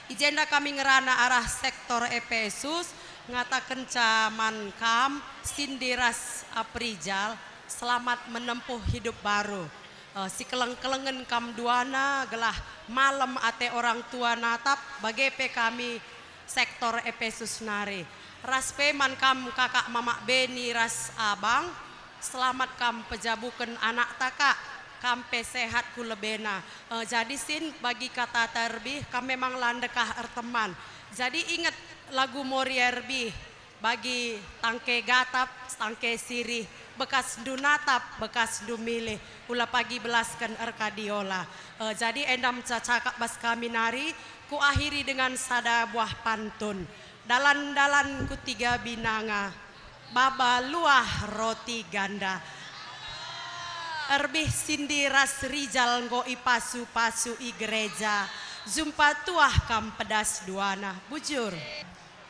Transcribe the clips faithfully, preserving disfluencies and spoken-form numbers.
I jenda kami ngerana arah sektor Epesus, ngatakenca man kam, Sindi ras Aprijal, selamat menempuh hidup baru. Eh, sikeleng-kelengen kam duana, gelah malem ate orang tua natap, bage pe kami sektor Epesus nari. Ras pe man kam kakak mamak Beni ras abang, selamat kam pejabuken anakta, Kak. Kam pe sehat ku lebena. Eh, jadi sin, bagi kata terbih, kam memang la ndekah erteman. Jadi inget lagu Moria erbih, bagi tangke gatap, tangke sirih, bekasndu natap, bekasndu milih, ula pagi belasken erkadiola. Eh, jadi enda me cakap bas kami nari, kuakhiri dengan sada buah pantun. Dalan-dalan ku tiga binanga, baba luah roti ganda. Erbih Sindi ras Rijal enggo ipasu-pasu i gereja. Jumpa tuah kam pedas duana. Bujur.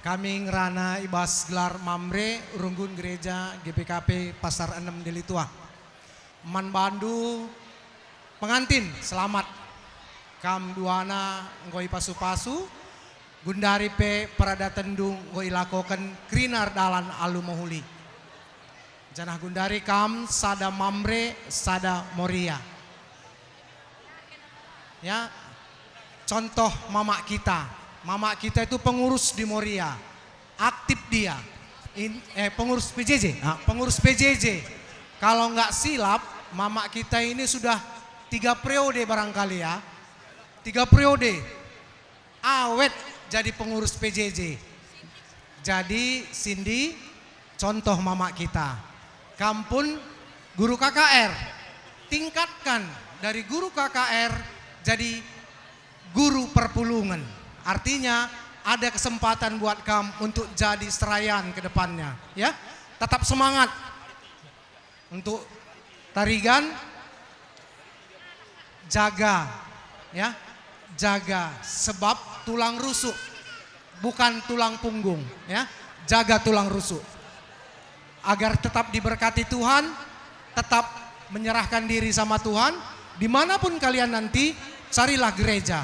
Kami ngerana i bas gelar Mamre, Runggun Gereja G P K P Pasar Enem Dili Tuah. Man bandu pengantin, selamat. Kam duana enggo ipasu-pasu, gundari pe peradatenndu enggo ilakoken kerina erdalan alu mehuli. Janah gundari kam sada Mamre, sada Moria. Ya, contoh mamak kita. Mamak kita itu pengurus di Moria. Aktif dia. In-, eh, pengurus P J J. Ah, pengurus P J J. Kalau nggak silap, mamak kita ini sudah tiga periode barangkali ya. Tiga periode. Awet jadi pengurus P J J. Jadi, Sindi, contoh mamak kita. Kam pun guru K K R. Tingkatkan dari guru K K R jadi guru perpulungen. Artinya, ada kesempatan buat kam untuk jadi serayan ke depannya, ya. Tetap semangat. Untuk tarigan, jaga, ya, jaga, sebab tulang rusuk, bukan tulang punggung, ya, jaga tulang rusuk. Agar tetap diberkati Tuhan, tetap menyerahkan diri sama Tuhan, dimanapun kalian nanti, carilah gereja.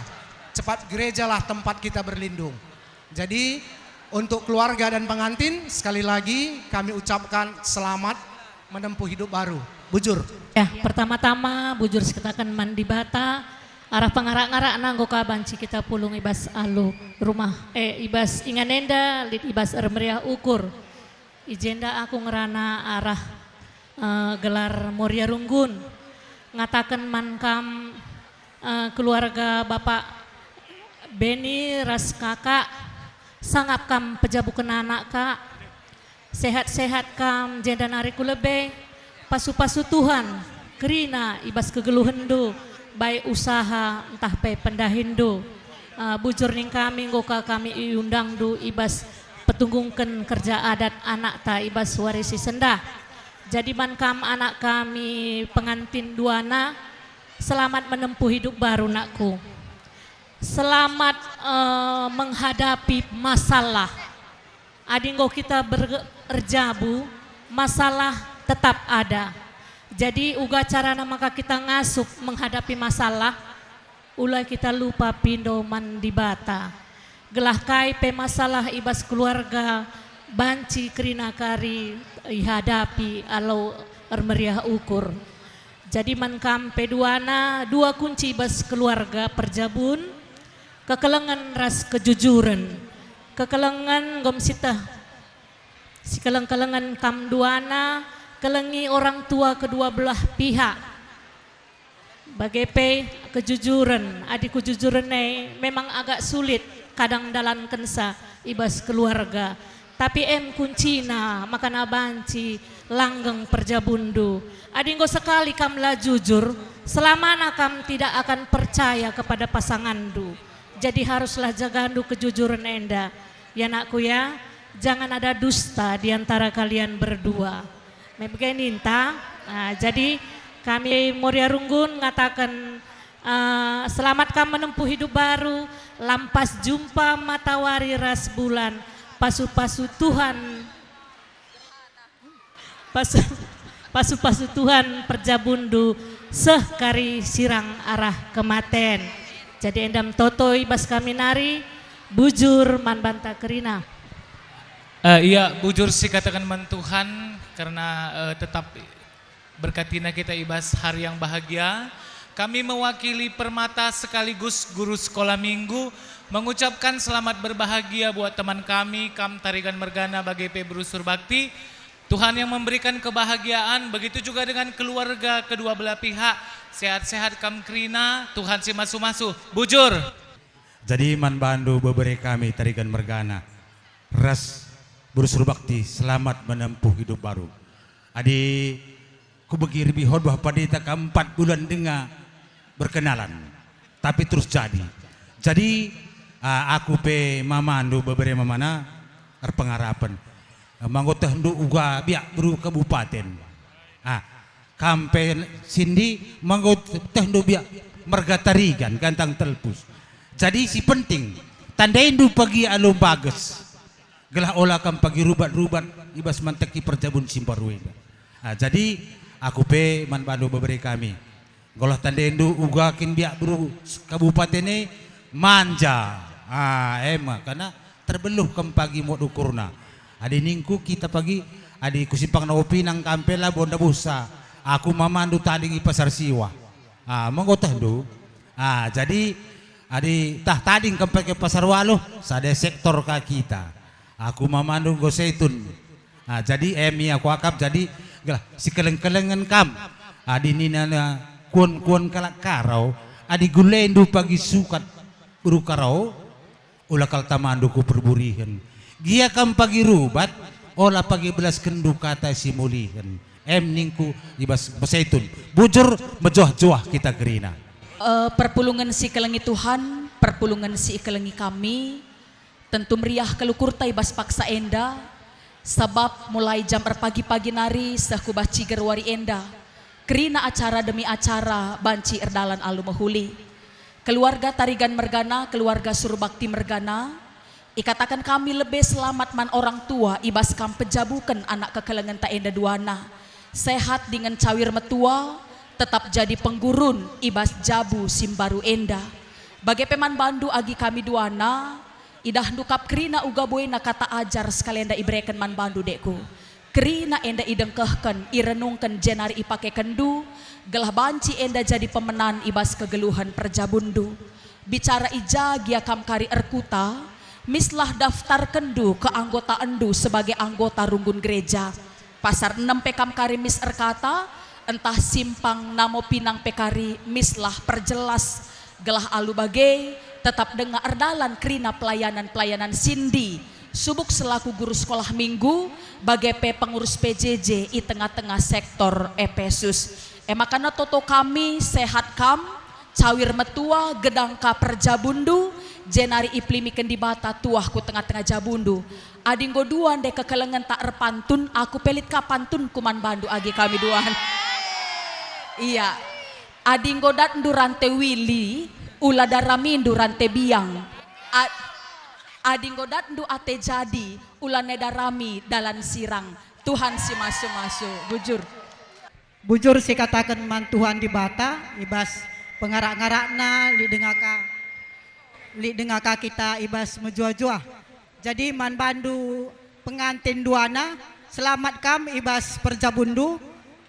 Cepat gerejalah tempat kita berlindung. Jadi, untuk keluarga dan pengantin, sekali lagi kami ucapkan selamat menempuh hidup baru. Bujur. Ya, pertama-tama bujur sikataken man Dibata, arah pengarak-ngarakna enggo ka banci kita pulung i bas alu rumah, eh, i bas ingan enda, lit i bas ermeriah ukur. I jenda aku ngerana arah, eh, gelar Moria Runggun, ngataken man kam, eh, keluarga Bapak Beni ras Kakak, sangap kam pejabuken anak, Kak. Sehat-sehat kam jenda nari ku lebe. Pasu-pasu Tuhan kerina i bas kegeluhenndu, baik usaha ntah pe pendahinndu. Eh, bujur ning kami, enggo ka kami iundangndu i bas petunggungken kerja adat anakta i bas wari si sendah. Jadi man kam anak kami pengantin duana, selamat menempuh hidup baru, nakku. Selamat, eh, menghadapi masalah. Adi enggo kita ber-, erjabu, masalah tetap ada. Jadi, uga carana maka kita ngasup menghadapi masalah, ula kita lupa pindo man Dibata. Gelah kai pe masalah i bas keluarga, banci kerina kari ihadapi alu ermeriah ukur. Jadi man kam pe duana, dua kunci i bas keluarga perjabun, kekelengen ras kejujuren. Kekelengen enggo mesieteh sikeleng-kelengen kam duana, kelengi orang tua kedua belah pihak. Bage pe kejujuren, adi kejujuren e memang agak sulit kadang ndalankensa i bas keluarga. Tapi em kuncina maka banci langgeng perjabunndu. Adi enggo sekali kam la jujur, selamana kam tidak akan percaya kepada pasanganndu. Jadi haruslah jagandu kejujuren enda. Ya, nakku, ya, jangan ada dusta di antara kalian berdua. Me bage ninta. Nah, jadi kami Moria Runggun ngataken, eh, selamat kam menempuh hidup baru, lampas jumpa matawari ras bulan, pasu-pasu Tuhan, pasu, pasu-pasu Tuhan perjabunndu seh kari sirang arah kematen. Jadi enda me toto i bas kami nari, Bujur man banta kerina. Eh, iya, bujur sikataken man Tuhan, karena, eh, tetap berkatina kita i bas hari yang bahagia. Kami mewakili Permata sekaligus guru sekolah minggu mengucapkan selamat berbahagia buat teman kami, kam Tarigan mergana bage pe Beru Surbakti. Tuhan yang memberikan kebahagiaan, begitu juga dengan keluarga kedua belah pihak. Sehat-sehat kam kerina, Tuhan si masu-masu. Bujur. Jadi man bandu bebere kami Tarigan mergana ras Beru Surbakti selamat menempuh hidup baru. Adi kubegi rebi khotbah pandita kam empat bulan denga berkenalan, tapi terus jadi. Jadi, ah, aku pe mamandu bebere mamana erpengarapen. Eh, manggo tehndu uga biak beru kabupaten. Ah, kam pe Sindi manggo tehndu biak merga Tarigan gantang telpus. Jadi si penting, tandaindu pagi alu mbages, gelah ola kam pagi rubat-rubat i bas manteki perjabun si mbaru enda. Ah, jadi aku pe man bandu bebere kami. Gelah tandaindu uga kin biak beru kabupaten e manja. Ah, ema, karena terbeluh kam pagi muat ukurna. Adi ningku kita pagi, adi ku Simpang Naupinang kam pe labo ndabuhsa. Aku mamandu tading i Pasar Siwah. Ah, menggo tehndu. Ah, jadi adi tah tading kam pagi Pasar Waluh, sada sektor ka kita. Aku mamandu enggo Seitun. Ah, jadi emi aku akap jadi gelah sikeleng-kelengen kam. Adi nina kuan-kuan kalak Karo, adi gulendu pagi sukat beru Karo, ula kal tamandu ku perburihen. Gia kam pagi rubat, ola pagi belaskenndu kata si mulihen. Em ningku i bas Seitun, bujur mejuah-juah kita kerina. Eh, perpulungen si ikelengi Tuhan, perpulungen si ikelengi kami, tentu meriah kal ukurta i bas paksa enda, sabap mulai jam erpagi-pagi nari seh ku bas ciger wari enda, kerina acara demi acara banci erdalan alu mehuli. Keluarga Tarigan mergana, keluarga Surbakti mergana, ikataken kami lebe selamat man orang tua i bas kam pejabuken anak kekelengenta enda duana. Sehat dingen cawir metua, tetap jadi penggurun i bas jabu si mbaru enda. Bage pe man bandu agi kami duana, idahndu kap kerina uga buena kata ajar sekalenda ibereken man bandu, dekku. Kerina enda idengkehken, irenungken jenari ipakekenndu, gelah banci enda jadi pemenan i bas kegeluhen perjabunndu. Bicara i ja gia kam kari erkuta, mislah daftarkenndu keanggotaenndu sebagai anggota runggun gereja. Pasar enem pe kam kari mis erkata, ntah Simpang Naupinang pe kari mislah perjelas, gelah alu bage tetap denga erdalan kerina pelayanan-pelayanan Sindi, subuk selaku guru sekolah minggu, bage pe pengurus P J J i tengah-tengah sektor Epesus. E maka toto kami, sehat kam, cawir metua, gedang ka perjabunndu, jenari ipelimiken Dibata tuah ku tengah-tengah jabundu. Adi enggo dua nde kekelengenta erpantun, aku pe lit ka pantunku man bandu agi kami duan. Iya. Adi enggo datndu rante Wili, ula daramindu rante Biang. A-, adi enggo datndu ate jadi, ula neda rami dalan sirang. Tuhan si masu-masu, bujur. Bujur sikataken man Tuhan Dibata, i bas pengarak-ngarakna lit denga ka, lit denga ka kita i bas mejuah-juah. Jadi man bandu pengantin duana, selamat kam i bas perjabunndu,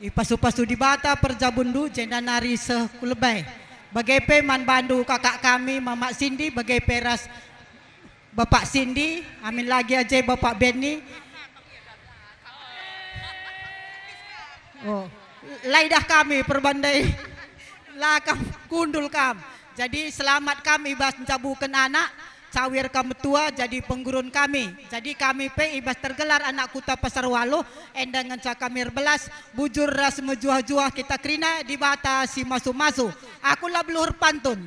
ipasu-pasu Dibata perjabunndu, jenda nari seh ku lebe. Bage pe man bandu kakak kami, Mamak Sindi, bage pe ras Bapak Sindi, amin lagi aje Bapak Benny. Oh, laidah kami perbandai. La kam, kundul kam. Jadi selamat kam i bas njabuken anak, cawir kam metua jadi penggurun kami. Jadi kami pe i bas tergelar anak kuta Pasar Waluh, enda ngenca kami erbelas, bujur ras mejuah-juah kita kerina Dibata si masu-masu. Aku la beluh erpantun.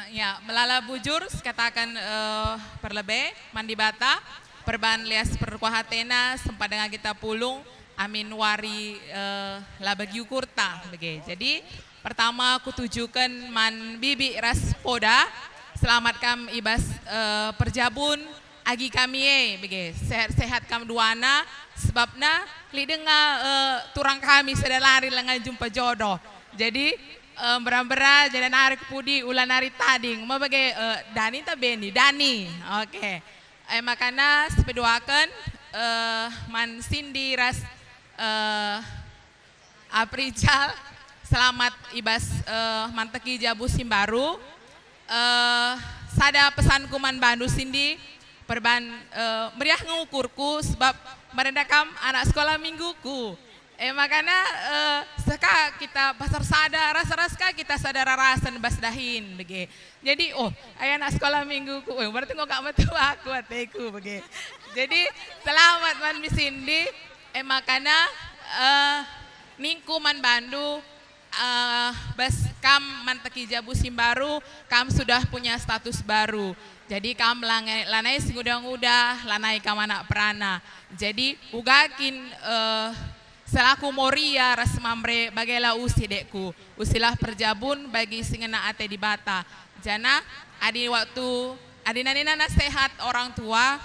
Ya, melala bujur sikataken, eh, perlebe man Dibata, perban lias perkuah atena sempat denga kita pulung amin wari, eh, la bagi ukurta, bage. Jadi, pertama kutujuken man bibi ras poda, selamat kam i bas, eh, perjabun agi kami e, bage. Sehat-sehat kam duana, sebabna lit denga, eh, turang kami sada lari langa jumpa jodoh. Jadi, Eh, mbera-mbera, jadi nari kepudi, ula nari tading. Me bage, eh, Dani ta Beni? Dani. Oke. Eh, makana sipeduaken, eh, man Sindi ras, eh, Aprijal, selamat ibas, eh, manteki jabu si mbaru. Eh, sada pesanku man bandu Sindi, perban, eh, meriah nge ukurku sebab merenda kam anak sekolah mingguku. Eh, makana, eh, seh ka kita bas ersada, ras-ras ka kita sada rarasen bas dahin, bage. Jadi, oh, ai anak sekolah mingguku, oh, berarti enggo kap metua aku ateku, bage. Jadi, selamat man Sindi. Eh, makana, eh, ningku man bandu, eh, bas kam manteki jabu si mbaru, kam sudah punya status baru. Jadi, kam lanai, lanai singuda-nguda, lanai kam anak perana. Jadi, uga kin, eh, selaku Moria ras Mamre, bagela usih dekku, usilah perjabun bagi si ngena ate Dibata. Janah adi waktu, adi nina nasehat orang tua,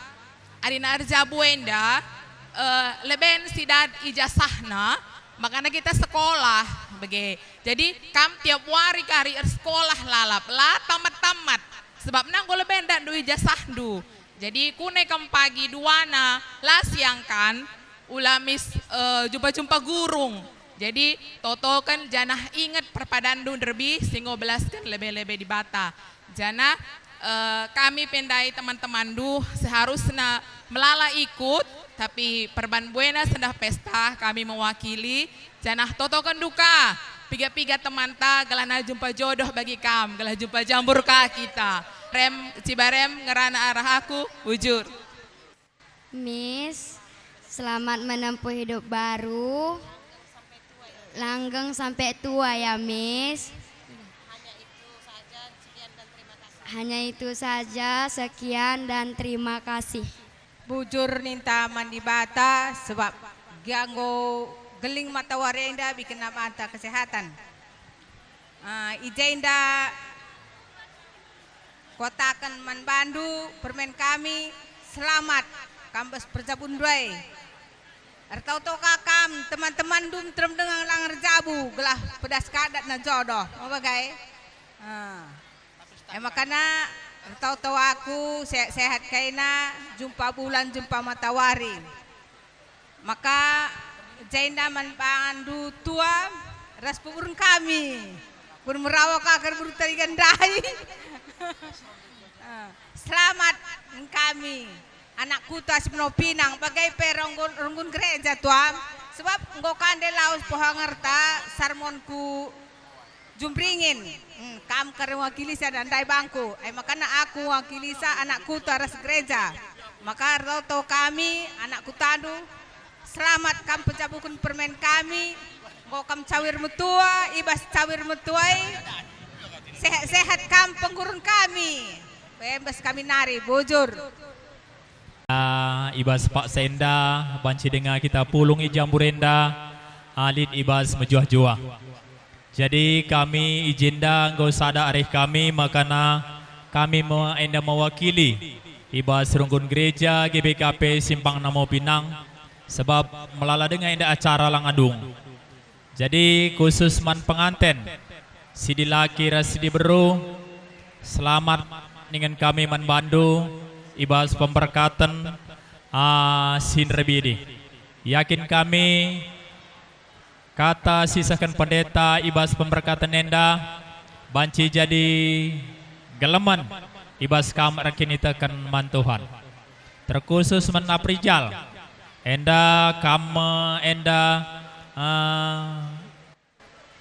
adina erjabu enda, eh, leben si dat ijasahna, makana kita sekolah, bage. Jadi, kam tiap wari kari ersekolah lalap, la tamat-tamat, sebabna enggo leben datndu ijasahndu. Jadi, kune kam pagi duana, la siangkan, ula mis, eh, jumpa-jumpa gurung. Jadi, totoken janah inget perpadanndu nderbih si enggo belasken lebe-lebe Dibata. Janah, eh, kami pe ndai teman-temanndu seharusna melala ikut, tapi perban buena sendah pesta kami mewakili, janah totokenndu ka piga-piga temanta gelah jumpa jodoh bagi kam, gelah jumpa jambur ka kita. Rem, Cibarem ngerana arah aku, bujur. Miss, selamat menempuh hidup baru. Langgeng sampai tua ya, Miss. Hanya itu saja, sekian dan terima kasih. Bujur ninta man Dibata, sebab gia enggo geling matawari enda bikin banta kesehatan. Ah, i jenda kuataken man bandu permen kami, selamat kam bas perjabun nduai. Ertoto ka kam, teman-temanndu nterem denga lang erjabu, gelah pedas ka datna jodoh. Me bage? Ah. E makana ertoto aku, sehat-sehat kaina, jumpa bulan, jumpa matawari. Maka jenda man bandu tua ras pengurun kami. Pun merawa ka ker beru tarigan ndai. Eh, selamat kami, anak kuta si Benoa Pinang, bage pe runggun, runggun gereja, tua. Sebab enggo kande lawes pohangerta sermonku Jumbringin, hmm, kam kari wakilisa ndai bangku, ai makana aku wakilisa anak kuta ras gereja. Maka ertoto kami, anak kutandu, selamat kam pejabuken permen kami, enggo kam cawir metua, ibas cawir metuai, sehat-sehat kam penggurun kami, pembes kami nari, bujur. Ah, ibas paksa enda, banci denga kita pulung i jambur enda, ah, lit ibas mejuah-juah. Jadi kami i jenda enggo sada arih kami, makana kami me-, enda mewakili ibas runggun gereja G B K P Simpang Namo Pinang, sebab melala denga enda acara lang adung. Jadi khusus man penganten, si dilaki ras si diberu, selamat ningen kami man bandu ibas pemberkaten, ah, si nderbidi. Yakin kami, kata si isehken pendeta ibas pemberkaten enda banci jadi gelemen ibas kam erkiniteken man Tuhan. Terkhusus man Aprijal, enda kam me enda, eh,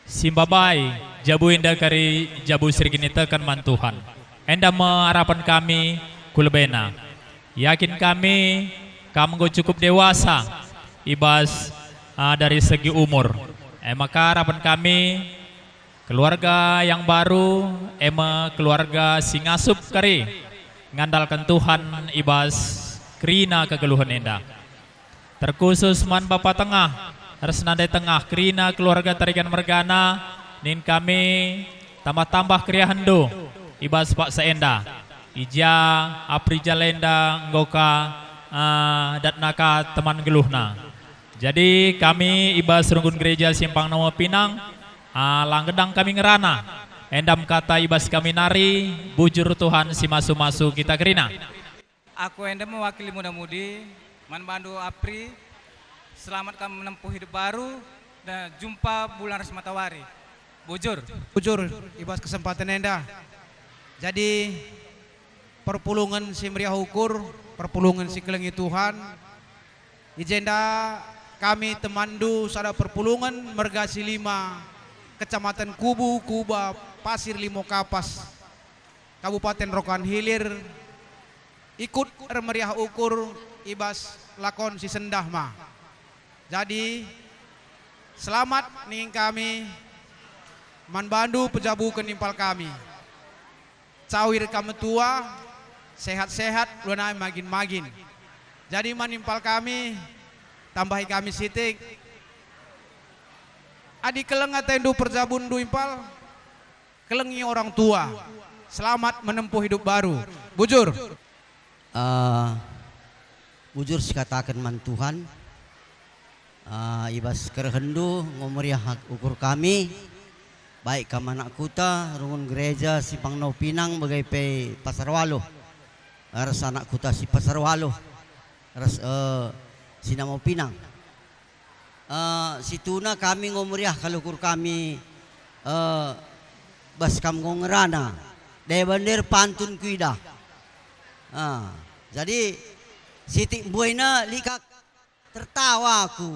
si mbabai jabu enda kari jabu si erkiniteken man Tuhan. Enda me arapen kami ku lebena. Yakin kami, kam enggo cukup dewasa i bas, ah, dari segi umur. E maka arapen kami, keluarga yang baru, e me keluarga si ngasup kari ngandalken Tuhan i bas kerina kegeluhen enda. Terkhusus man bapa tengah ras nande tengah kerina keluarga Tarigan mergana, nin kami tambah-tambah keriahenndu i bas paksa enda. I ja Aprijal enda enggo ka, ah, datna ka teman geluhna. Jadi kami i bas runggun gereja Simpang Namo Pinang, Ah, lang gedang kami ngerana. Endam kata i bas kami nari, bujur Tuhan si masu-masu kita kerina. Aku enda mewakili muda-mudi, man bandu Apri, selamat kam menempuh hidup baru, dan jumpa bulan ras matawari. Bujur. Bujur i bas kesempatan enda. Jadi, perpulungen si meriah ukur, perpulungen si kelengi Tuhan. I jenda kami temanndu sada perpulungen merga si lima, Kecamatan Kubu, Kuba, Pasir Limo Kapas, Kabupaten Rokan Hilir, ikut ermeriah ukur i bas lakon si sendah ma. Jadi, selamat ningin kami man bandu pejabuken impal kami. Cawir kam metua, sehat-sehat, lanai magin-magin. Jadi man impal kami, tambahi kami sitik. Adi keleng atendu perjabunndu impal, kelengi orang tua. Selamat menempuh hidup baru. Bujur. Eh, bujur sikataken man Tuhan. Ah, i bas kerehenndu enggo meriah ukur kami, baik kam anak kuta, runggun gereja, Simpang Nau Pinang, bage pe Pasar Waluh, ras anak kuta si Pasar Waluh, ras, eh, si Namo Pinang. Eh, situhuna kami enggo meriah kal ukur kami, eh, bas kam enggo ngerana. Daya bander pantun kuidah. Ah, jadi sitik mbuaina lit ka Tertawa aku.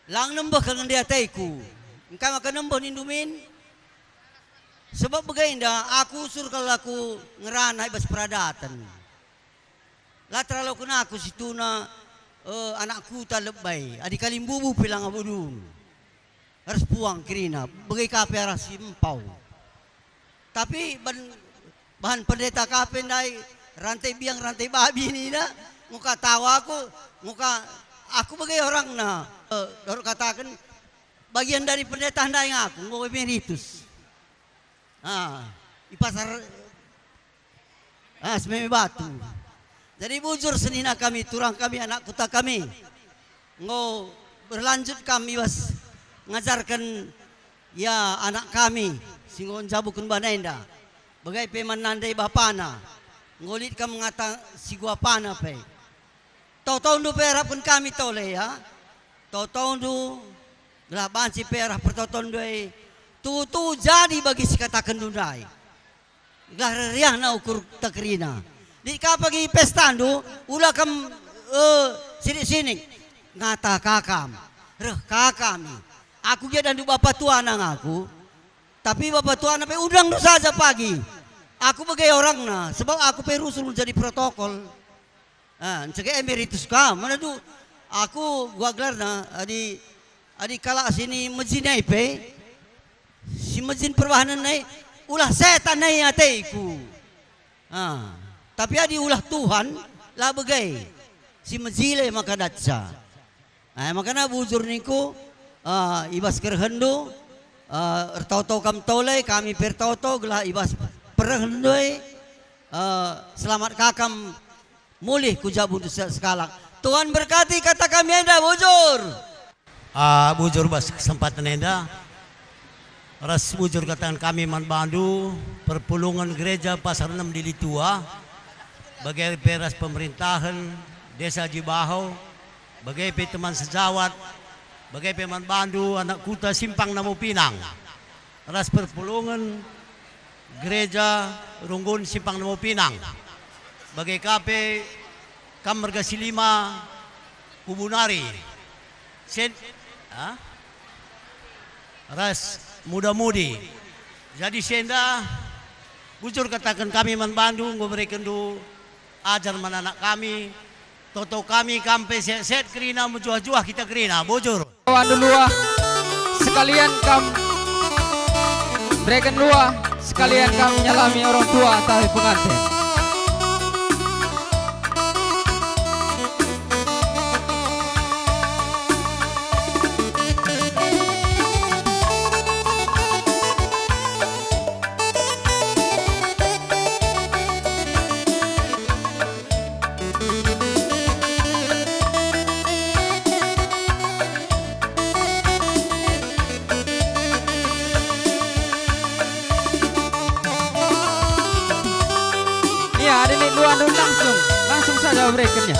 Lang nembeh kal ngendai ateku. Engkai maka nembeh nindu min? Sebab bage enda aku usur kal aku ngerana i bas peradaten. La teraloken aku situhuna, eh, anak kuta lebe, adi kalimbubu pe langa bedun. Ras puang kerina, bage ka pe arah si mpau. Tapi ban, bahan pendeta ka pe ndai, rante biang, rante babi nina, nguka tawa aku, nguka aku bage orangna. Eh, dohot kataken, bagian dari pendeta ndai ngaku, enggo emeritus. Ah, i pasar Ah, Sememe Batu. Jadi bujur senina kami, turang kami, anak kuta kami. Enggo berlanjut kami bas ngajarken, ya, anak kami si enggo njabuken bana enda. Bage pe man nande bapana. Enggo lit kam ngata si guapana pe. Toto-tondu pe arapken kami tole, ya. Toto-tondu gelah banci pe arah pertotondu e tuhu-tuhu jadi bagi si katakenndu ndai. Gelah reriahna ukur ta kerina. Lit ka pagi pestandu, ula kam, eh, sinik-sinik. Ngata ka kam, reh ka kami. Aku gia dandu bapa tuana ngaku, tapi bapa tuana pe undangndu saja pagi. Aku bage orangna, sebab aku pe rusur menjadi protokol. Ah, ncege emeritus ka, mana du, aku gua gelarna, adi, adi kalak sini mejin ai pe, si mejin perbahanen nai, ulah setan nai ateku. Ah, tapi adi ulah Tuhan, la bage, si mejile maka datsa. Ah, makana bujur ningku, ah, i bas kerehenndu, ah, ertoto kam tole, kami pe ertoto, gelah i bas perehenndu e, ah, selamat ka kam mulih ku jabundu se-, sekalak. Tuhan berkati kata kami enda, bujur. Ah, bujur bas kesempatan enda, ras bujur kataken kami man bandu, perpulungen Gereja Pasar Enem Dili Tua, bage pe ras pemerintahen Desa Jibaho, bage pe teman sejawat, bage pe man bandu anak kuta Simpang Namo Pinang, ras perpulungen Gereja Runggun Simpang Namo Pinang, bage ka pe kam merga si lima Kubu nari. Sen-, ah? Ras muda-mudi. Jadi si enda, bujur kataken kami man bandu, enggo berekenndu ajar man anak kami, toto kami kam pe set-set kerina, mejuah-juah kita kerina, bujur. Wandu luah, sekalian kam bereken luah, sekalian kam nyalami orang tua taweh pengantin. Ya, adi lit luahndu langsung, langsung saja berekennya.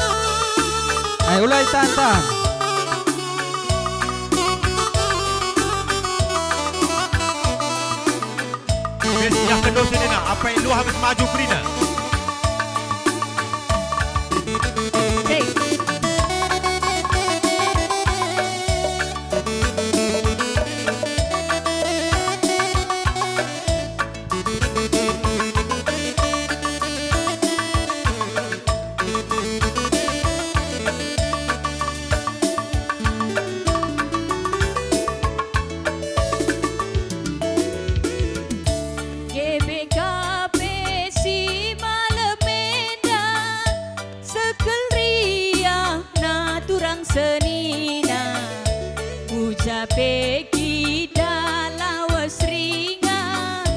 Ayo, ulai tahan-tahan. Bes, ya, kedua sini, nah, apai luah habis maju kerina. Hey. G B K P si malem enda, sekel riahna turang senina, uja pe kita lawes ringan,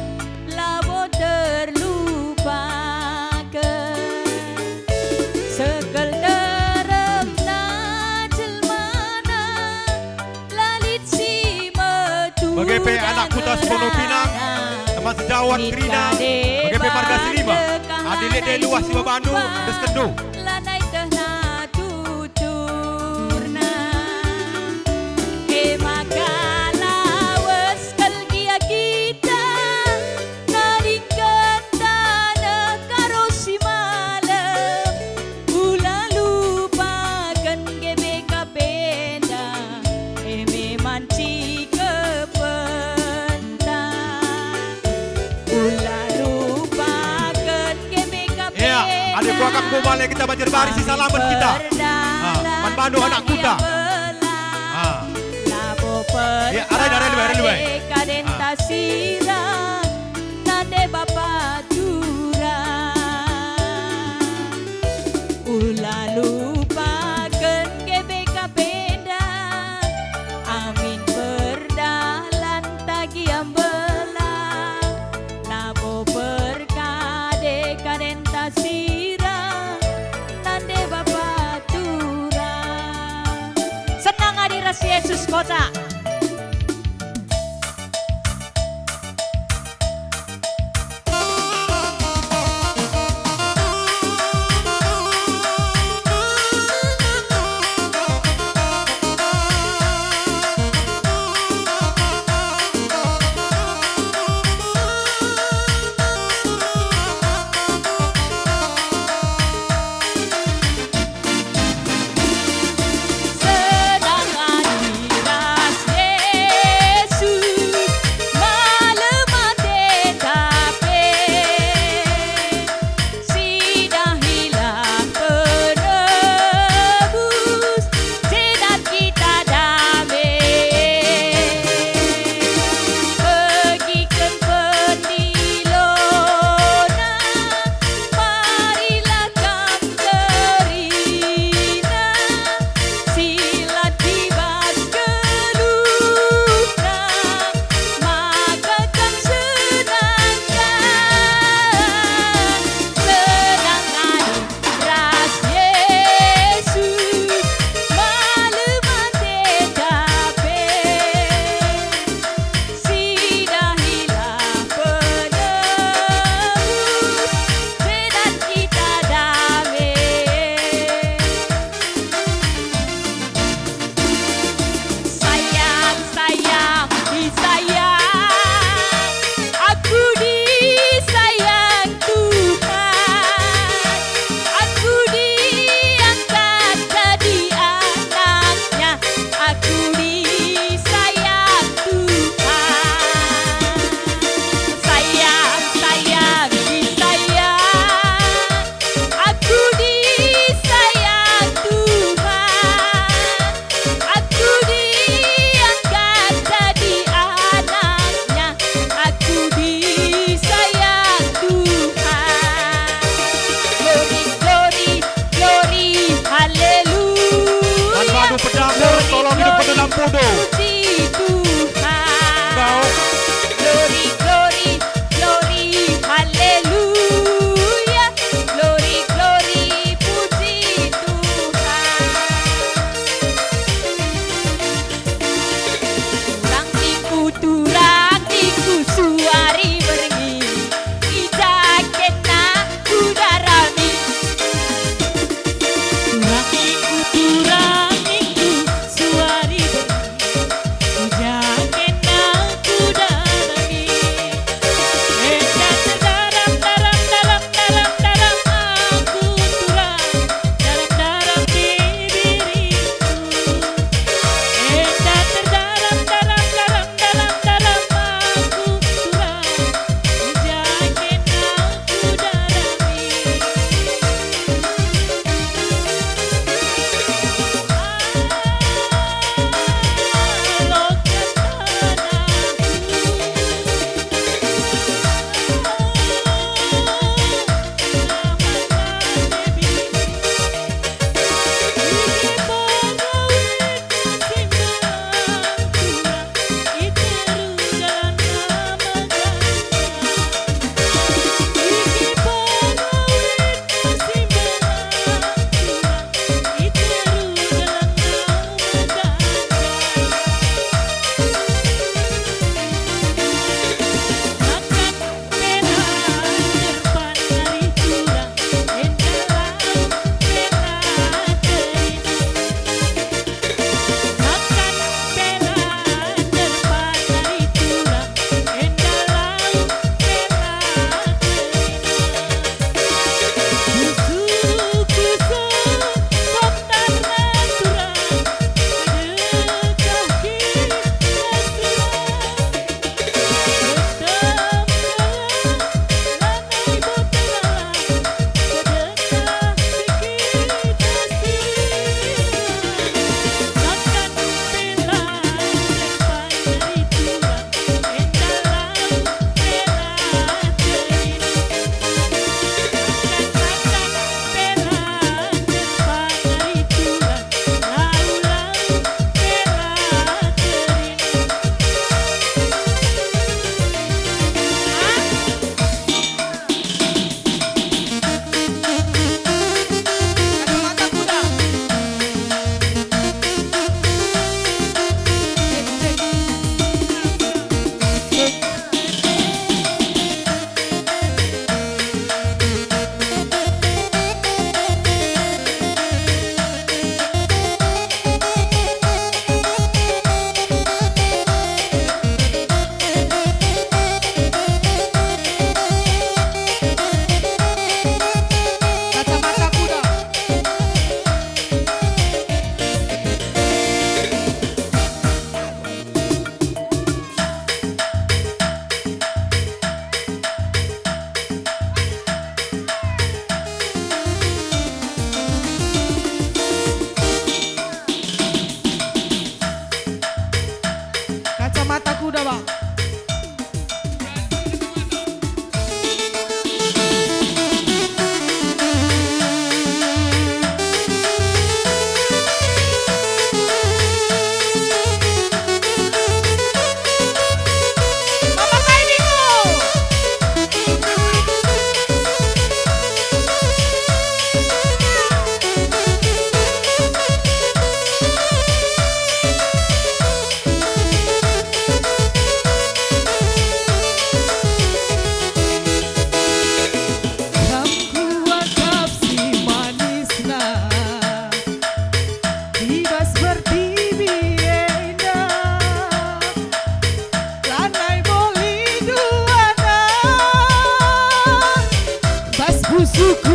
labo terlupaken. Sekel teremna jelmana, la lit si meturang. Bage pe anak kuta Sepono Pinang, teman sejawat kerina, bage pe marga Silima. Adi lit dai luah si babandu, endeskenndu. Lanai tehna tuturna. E maka lawes kal gia kita, nadingken taneh Karo si malem, ula lupaken G B K P enda, e me man cikepenta. Ula lupaken G B K P enda. Ya, adi kuakap ku bale kita Banjar Bari si salamen kita. Ah, man bandu anak kuta. Ah. Ya, arai, arai, arai, arai. Kadenta sira, nande bapa tura. Ula lupaken G B K P enda, amin perdalan tagi ambela, labo perkade-kadenta sira, nande bapa tura. Senang adi ras Yesus kota. Senang adi ras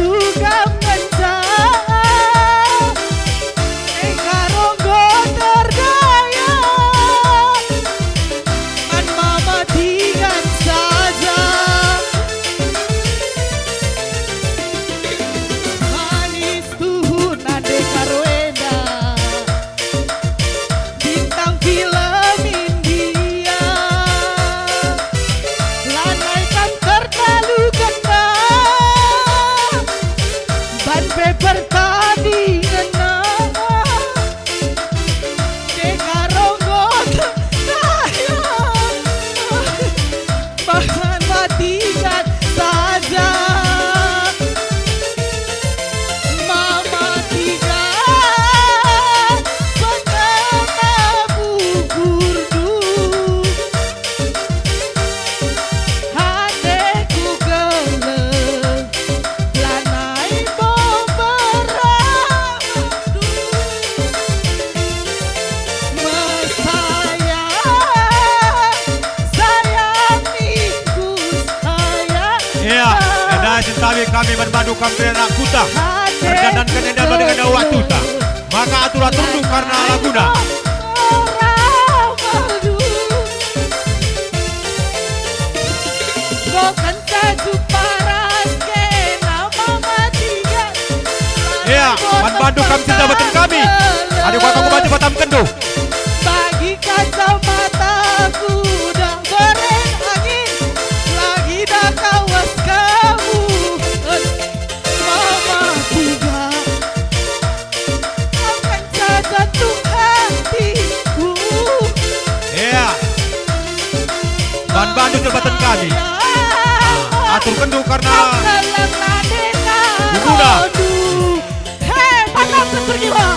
Tukang ngenca, engkaro enggo terdaya, man mama tigan saja. Manis tuhuna ndekaro enda, bintang film India. Lanai kam terlalu kena, ban pe pertandingenna. Deka ronggot saya, bahan matikan saja. Mama tiga, pengena buburndu. Ateku geleng, lanai bo beramandu. Mesayang, sayangiku, sayang. Iya, enda sentabi kami man bandu kam pe anak kuta. Erdandanken enda bali enda waktuta. Maka atur-aturndu karena laguna. Iya, man bandu kam si jabaten kami. Adi kuakap ku banci patamkenndu. Bagi kacamata kuda beren angin, lagi dah kawas kamu. Mama tiga. Akan saja tung hatiku. Iya. Ban bandu jabaten kami. Ah, aturkenndu karena guguna. He, patah keterima.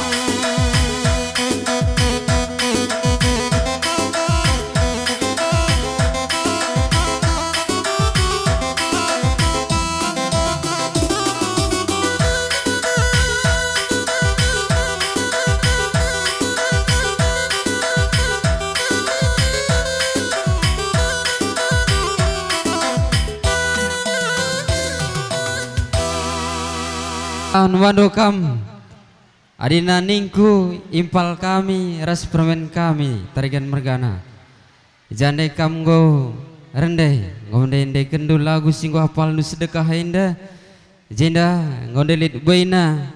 Tahan bandu kam. Adina ningku impal kami ras permen kami tarigan mergana. Jande kam enggo rende, enggo ndendekenndu lagu si enggo apalndu sedekah enda, jenda enggo ndelit buena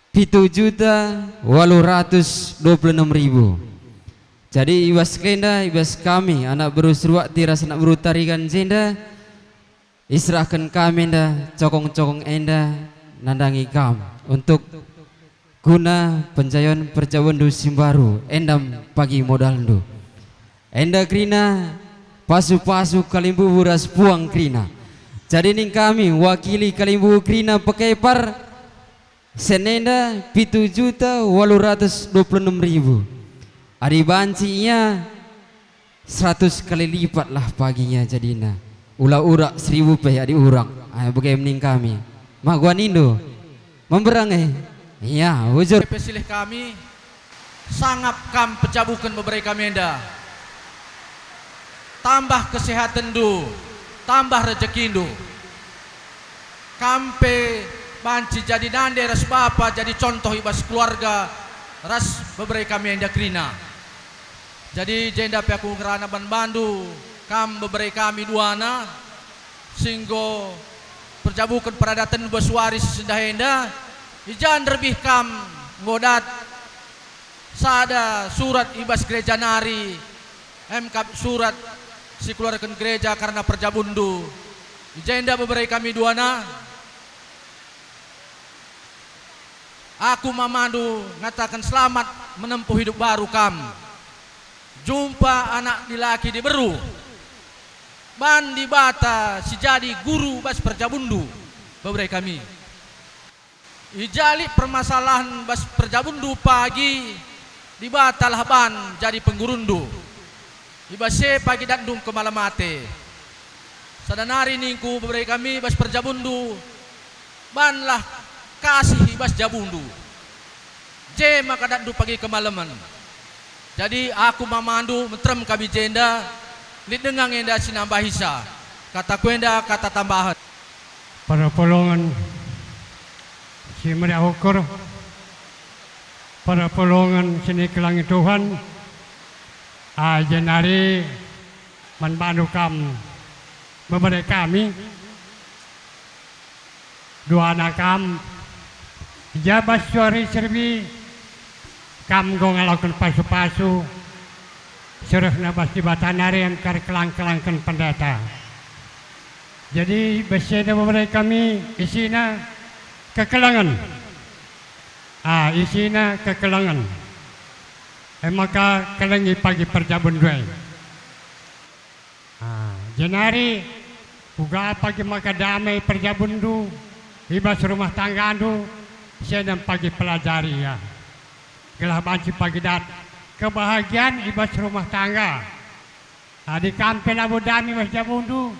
pitu juta walu ratus dua puluh enem ribu. Jadi i bas kenda, i bas kami anak beru Seruakti ras anak beru Tarigan jenda, iserahken kami enda cokong-cokong enda nandangi kam untuk guna penjayon perjabundu si mbaru, enda pagi modalndu. Enda kerina pasu-pasu kalimbubu ras puang kerina. Jadi ning kami wakili kalimbubu kerina pekepar, sen enda pitu juta walu ratus dua puluh enem ribu. Adi banci ia, seratus kali lipatlah paginya jadina. Ula urak seribu pe adi urak. Ai, bage ning kami. Maguanindu. Memberang, eh. Iya, bujur. Pe silih kami, sangap kam pejabuken bebere kami enda. Tambah kesehatenndu, tambah rejekindu. Kam pe banci jadi nande ras bapa, jadi contoh i bas keluarga ras bebere kami enda kerina. Jadi jenda pe aku ngerana ban bandu, kam bebere kami duana, si enggo perjabuken peradaten bas wari si sendah enda, i ja nderbih kam enggo dat sada surat i bas gereja nari, emkap surat si keluarken gereja karna perjabunndu. I jenda bebere kami duana, aku mamandu ngataken selamat menempuh hidup baru kam. Jumpa anak dilaki diberu, ban Dibata si jadi guru bas perjabunndu, bebere kami. I ja lit permasalahen bas perjabunndu pagi, Dibatalah ban jadi penggurunndu. I bas e pagi datndu engkemalem ate. Sada nari ningku bebere kami bas perjabunndu, banlah kasih i bas jabundu. Je maka datndu pagi kemalemen. Jadi aku mamandu meterem kami jenda, lit denga nge enda si nambahisa. Kataku enda kata tambahen. Perpulungen si meriah ukur, perpulungen si nikelengi Tuhan, ah, jenari man bandu kam bebere kami, duana kam, i ja bas suari serbi, kam enggo ngaloken pasu-pasu, si rehna bas Dibata nari engkar kelang-kelangken pendeta. Jadi, bas enda bebere kami isina kekelengen. Ah, isina kekelengen. E maka kelengi pagi perjabun ndai. Ah, jenari uga pagi maka damai perjabunndu i bas rumah tanggandu, si enda pagi pelajari ia. Gelah banci pagi dat kebahagian i bas rumah tangga. Adi kam pe labo dame bas jabundu,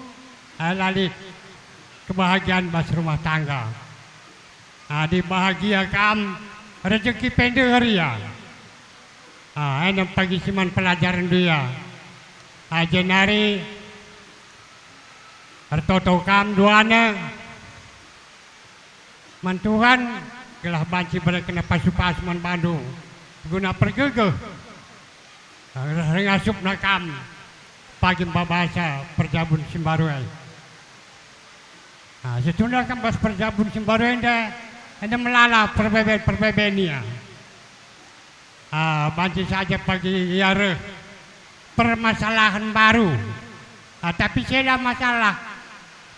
ai la lit kebahagian bas rumah tangga. Adi bahagia kam, rejeki pe ndeher ia. Ah, enda pagi si man pelajarenndu ia. Ah, jenari ertoto kam duana man Tuhan, gelah banci iberekenNa pasu-pasu man bandu guna pergegeh, reh ngasupna kam pagi mbabasa perjabun si mbaru e. Ah, situhuna kam bas perjabun si mbaru enda, enda melala perbeben-perbeben ia. Ah, banci saja pagi ia reh permasalahen mbaru. Ah, tapi si enda masalah,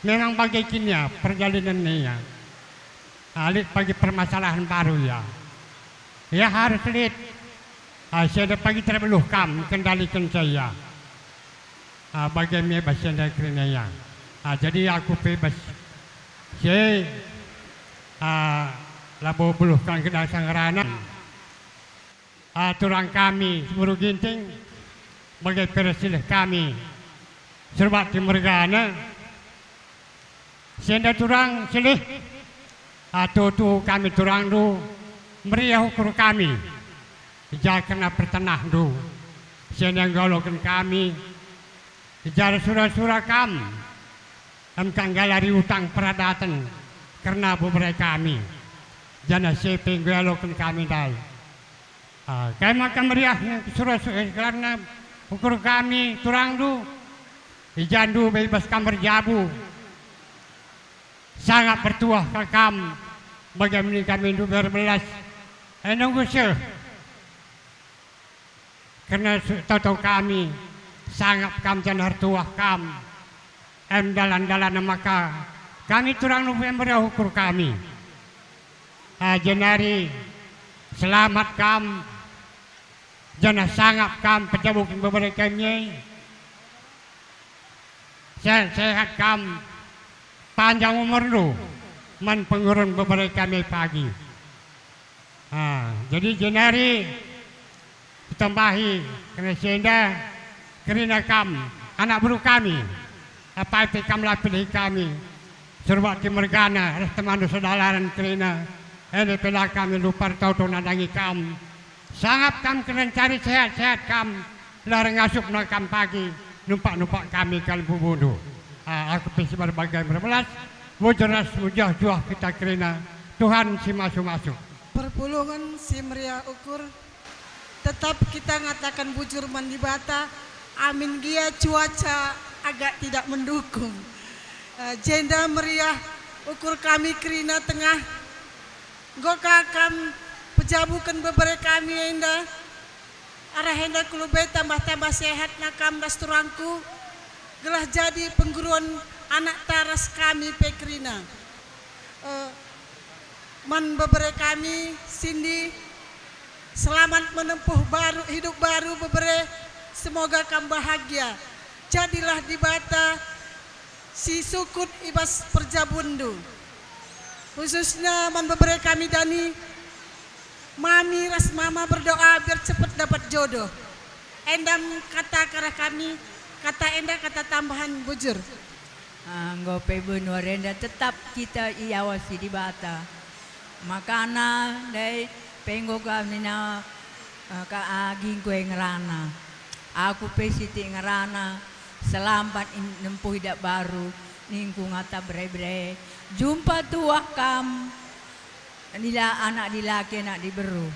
memang bage kin ia perjalinenna ia. Ah, lit pagi permasalahen mbaru ia. Ia harus lit. Ah, si enda pagi terbeluh kam mengkendalikenca ia. Ah, bage me bas si enda kerina ia. Ah, jadi aku pe bas si e, ah, labo beluh kam kedah sang ngerana. Ah, turang kami si Buru Ginting, bage pe silih kami Serbak Timergana. Si enda turang silih, ah, tuhu-tuhu kami turangndu, meriah ukur kami, i ja kerna pertenahndu. Si enda ngaloken kami, i ja sura-sura kam, enggo nggalari utang peradaten kerna bebere kami, janah si e pe ngaloken kami ndai. Ah, kai maka meriah sura-sura, eh, kerna ukur kami turangndu, i ja ndu bas kam erjabu. Sangap pertuah kal kam, bage min kami ndu berbelas, eh, nunggu seh. Kerna su-, toto kami, sangap kam janah ertuah kam. Em dalan-dalan maka kami turangndu pe meriah ukur kami. Ah, jenari selamat kam, janah sangap kam pejabuken bebere kami e. Sehat-sehat kam, panjang umurndu man pengurun bebere kami pagi. Ah, jadi jenari kutambahi kerna si enda, kerina kam, anak beru kami, apai pe kam la pilih kami, Serbak Timergana, reh temanndu sedalaran kerina, enda pe la kami lupa ertoto nandangi kam. Sangap kam kerna ncari sehat-sehat kam, la reh ngasupna kam pagi, numpak-numpak kami kal bubundu. Ah, aku pe si mbaru bage berbelas, bujur ras mejuah-juah kita kerina, Tuhan si masu-masu. Perpulungen si meriah ukur, tetap kita ngataken bujur man Dibata, amin gia cuaca agak tidak mendukung. Eh, jenda meriah ukur kami kerina tengah. Enggo ka kam pejabuken bebere kami enda? Arah enda ku lebe tambah-tambah sehatna kam ras turangku, gelah jadi pengguruan anakta ras kami pe kerina. Eh, man bebere kami, Sindi, selamat menempuh baru, hidup baru bebere, semoga kam bahagia. Jadilah Dibata si sukut i bas perjabunndu. Khususna man bebere kami Dani, Mami ras Mama berdoa biar cepet dapat jodoh. Enda me kata arah kami, kata enda kata tambahan bujur. Ah, enggo pe benua enda tetap kita iawasi Dibata. Makana ndai pe enggo kami na, eh, ka agi enggo ngerana. Aku pe sitik ngerana, selampat in-, nempuh idak baru, Ningku ngata bere-bere, jumpa tuah kam, dila-, anak dilaki, anak diberu.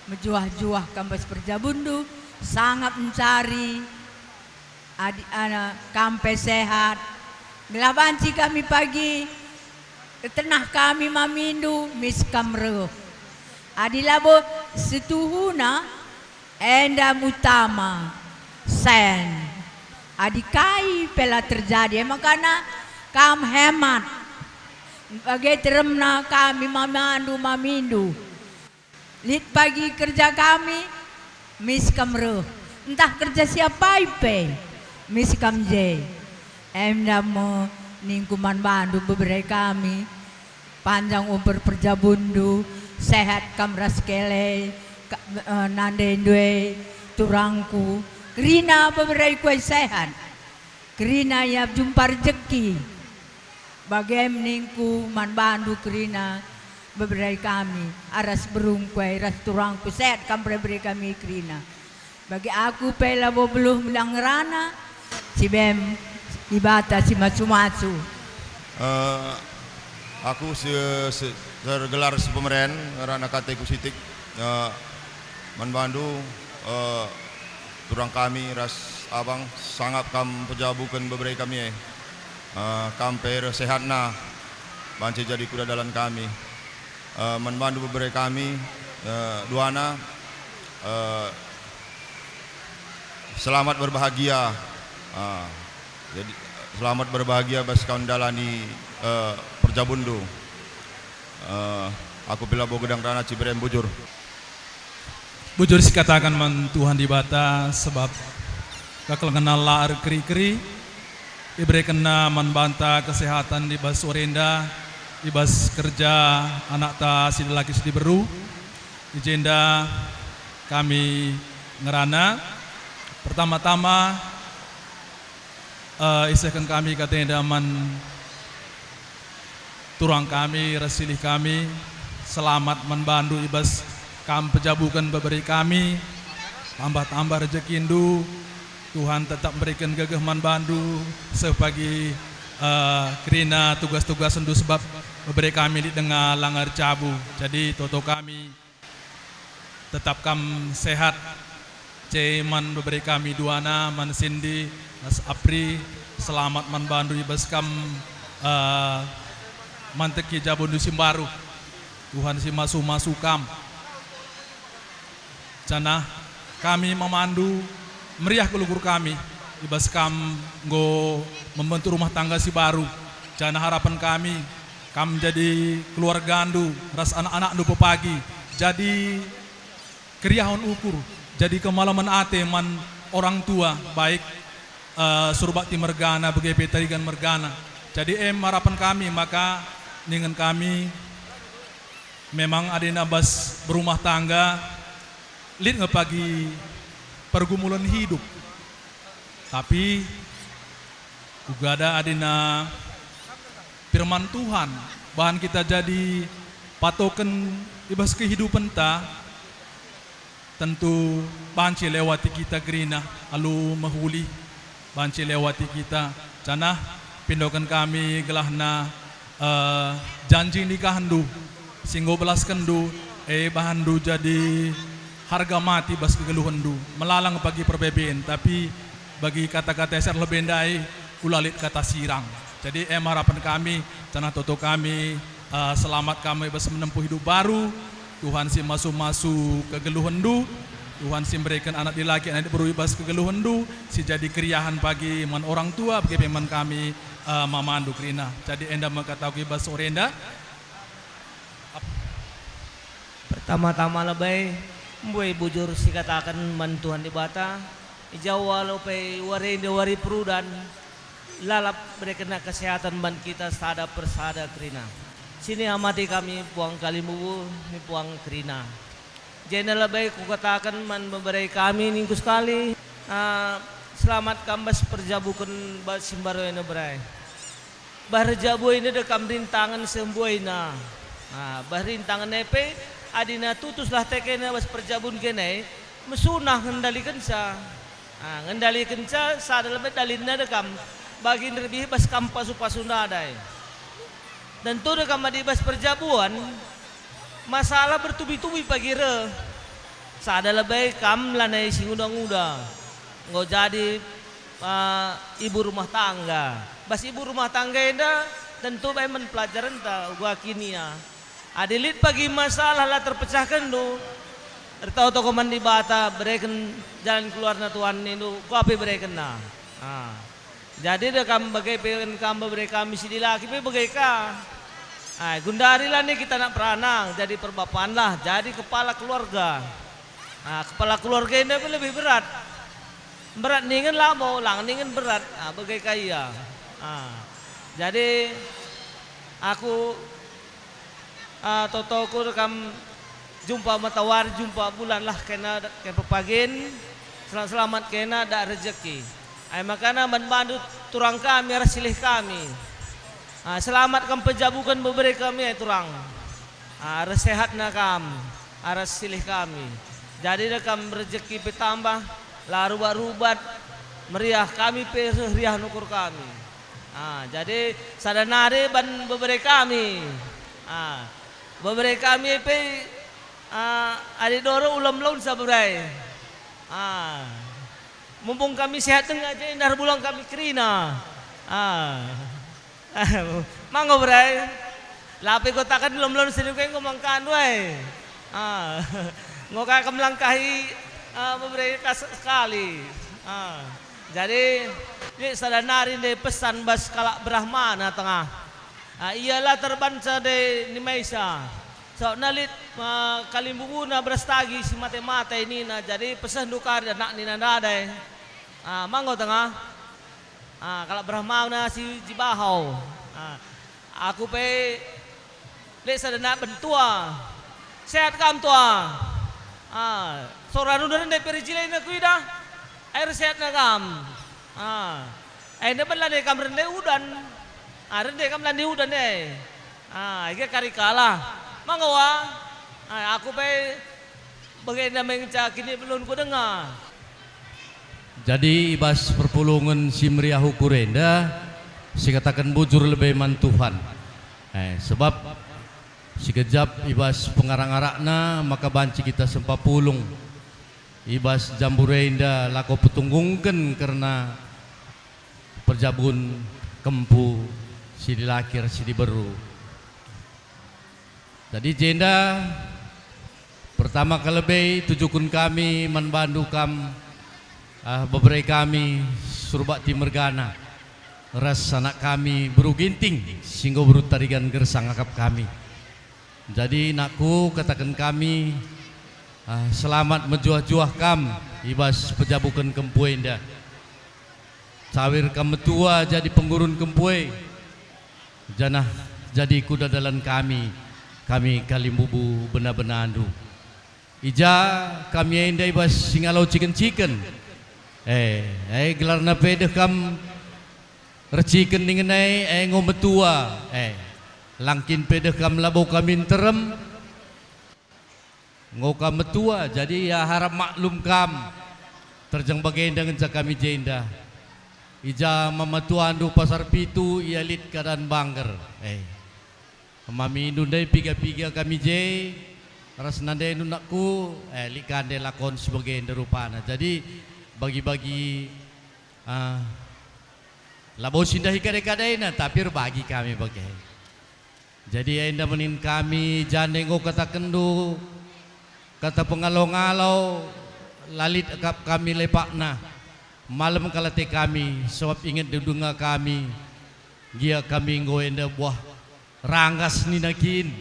Mejuah-juah kam bas perjabunndu, sangap ncari, adi, ana, kam pe sehat. Gelah banci kami pagi, tenah kami mamindu, mis kam reh. Adi labo setuhuna, enda mutama, sen. Adi kai pe la terjadi, e makana kam hemat. Bage teremna kami mamandu mamindu. Lit pagi kerja kami, mis kam reh. Ntah kerja si apai pe, mis kam je. Enda me ningku man bandu bebere kami, panjang umur perjabunndu, sehat kam ras kele, ka-, eh, nandendu e, turangku, kerina bebereku e sehat, kerina ia jumpa rejeki. Bagem ningku man bandu kerina bebere kami, aras berungku e, ras turangku, sehat kam bebere kami kerina. Bagi aku pe labo beluh melang ngerana, si bem Dibata si masu-masu. Eh, aku si, si tergelar si pemeren, ngerana kateku sitik, eh, man bandu, eh, turang kami ras abang, sangap kam pejabuken bebere kami e. Eh, kam pe reh sehatna, banci jadi kuda dalan kami. Eh, man bandu bebere kami, eh, duana, eh, selamat berbahagia. Ah, jadi, selamat berbahagia bas kam ndalani, eh, perjabunndu. Eh, aku pe labo gedang rana, ciberem bujur. Bujur sikataken man Tuhan Dibata, sebab kekelengenna la erkeri-keri, iberekenNa man banta kesehatan i bas sore enda, i bas kerja anakta si dilaki si diberu. I jenda kami ngerana, pertama-tama, eh, isehken kami kata enda man turang kami ras silih kami, selamat man bandu i bas kam pejabuken bebere kami, tambah-tambah rejekindu, Tuhan tetap mberiken gegeh man bandu, seh pagi, eh, kerina tugas-tugasndu, sebab bebere kami lit denga langa ercabu. Jadi toto kami tetap kam sehat. Ce man bebere kami duana, man Sindi ras Apri, selamat man bandu i bas kam, eh, manteki jabundu si mbaru. Tuhan si masu-masu kam. Janah kami mamandu meriah kal ukur kami i bas kam enggo membentuk rumah tangga si baru. Janah harapen kami, kam jadi keluargandu ras anak-anakndu pepagi jadi keriahen ukur, jadi kemalemen ate man orang tua, baik, eh, Surbakti mergana, bage pe Tarigan mergana. Jadi em harapen kami maka ningen kami memang adina bas berumah tangga, lit nge pagi pergumulen hidup. Tapi uga da adina firman Tuhan bahan kita jadi patoken i bas kehidupenta, tentu banci lewati kita kerina alu mehuli, banci lewati kita. Janah pindoken kami gelahna, eh, janji nikahndu si enggo belaskenndu, e bahanndu jadi harga mati bas kegeluhenndu. Melalang pagi perbeben, tapi bagi kata-kata si erlebe ndai, ula lit kata sirang. Jadi, em harapen kami, janah toto kami, eh, selamat kami bas menempuh hidup baru. Tuhan si masu-masu kegeluhenndu, Tuhan si mereken anak dilaki, anak diberu i bas kegeluhenndu, si jadi keriahen pagi man orang tua, bage pe man kami, eh, mamandu kerina. Jadi, enda me kataku i bas sore enda. Pertama-tama lebe, mbue bujur sikataken man Tuhan Dibata, i Jawa labo pe wari enda wari perudan, lalap berekenna kesehatan man kita sada persada kerina. Sini amati kami puang kalimbubu, ni puang kerina. Jenda lebe kukataken man bebere kami ningku sekali, ah, selamat kam bas perjabuken bas si mbaru enda bere. Bah erjabu enda de kam rintangen seh mbuena. Ah, bah rintangen e pe, adina tutuslah tekena bas perjabun kene, mesunah ngendalikenca. Ah, ngendalikenca sada lebe dalinna de kam. Bagi nderbih bas kam pasu-pasu ndadai. Tentu deh kam adi bas perjabuan, masalah bertubi-tubi pagi reh. Sada lebe kam lanai si nguda-nguda, enggo jadi, ah, ibu rumah tangga. Bas ibu rumah tangga enda tentu bae man pelajarenta uga kinia. Adi lit pagi masalah la terpecahkenndu, ertoto ko man Dibata, bereken jalan keluarna Tuhan nindu, kuga pe berekenna. Ah. Jadi deh kam bage pe, en kam bebere kami si dilaki pe bage ka. Ai, gundari lanai kita anak peranak, jadi perbapanlah, jadi kepala keluarga. Ah, kepala keluarga enda pe lebih berat. Berat ningen labo, lang ningen berat. Ah, bage ka ia. Ah. Jadi aku Ah, totoku kam jumpa matawari, jumpa bulan lah kena, kena pepagin, selamat-selamat kena dak rejeki. Ai makana man bandu turang kami arah silih kami. Ah, selamat kam pejabuken bebere kami, ai turang. Ah, arah sehatna kam arah silih kami. Jadi deh kam rejeki petambah, la rubat-rubat, meriah kami pe reh riah nukur kami. Ah, jadi sada nari ban bebere kami. Ah, bebere kami pe, ah, adi doro ulam laun saburai. Ah, mumpung kami sehat denga je, ndar bulang kami kerina. Ah. Manggo berai. Lape kataken ulam laun sini enggo mangkan wai. Ah. Enggo ka kam langkahi, ah, bebere ka se-, sekali. Ah. Jadi, lit sada nari ndai pesan bas kalak berahmana tengah. Ah, ia la terbanca ndai nimaisa. Sabapna lit, ah, kalimbubuna beras tagi si mate-mate nina, jadi pesehndu kari anak nina ndadai. Ah, manggo tengah. Ah, kalak berahmana si jibahau. Ah, aku pe Lit sada nak ben tua. Sehat kam tua? Ah, sora runda rende pe rejilai na kuidah. Air sehat na kam. Ah, enda ben lande kam rende udan. Ah, rende kam lande udan e. Ah, ige kari kalah. Mangga wa? Ah, aku pe bagenda menca kini belun kudenga. Jadi, i bas perpulungen si meriah ukur enda, sikataken bujur lebe man Tuhan. Eh, sebab sikejap i bas pengarak-arakna maka banci kita sempat pulung i bas jambure enda lako petunggungken kerna perjabun kempu si dilaki ras si diberu. Jadi jenda pertama kalebe tujuken kami man bandu kam, ah, bebere kami Surbakti mergana, ras anak kami beru Ginting, si enggo beru Tarigan Gersang akap kami. Jadi nakku, kataken kami, ah, selamat mejuah-juah kam i bas pejabuken kempu enda. Cawir kam metua jadi penggurun kempu e, janah jadi kuda dalan kami, kami kalimbubu bena-benandu. I ja kami enda i bas singalo ciken-ciken. Eh, eh, gelarna pe deh kam erciken ningen e, eh, enggo metua. Eh, langkin pe deh kam labo kami nterem. Enggo kam metua, jadi ia harap maklum kam. Terjeng bagenda ngenca kami jenda. I ja mama tuandu pasar pitu, ia lit keadaan bangger. Eh. Mamindu ndai piga-piga kami je, ras nandendu nakku, eh, lit ka ndai lakon si bagenda rupana. Jadi, bagi-bagi, ah, labo si ndahi kade-kadena, tapi erbagi kami bage. Jadi enda menin kami, jande enggo katakenndu, kata pengalo-ngalo, la lit akap kami lepakna. Malem kal ate kami, sabap ingetndu denga kami, gia kami enggo enda buah ranggas nina kin,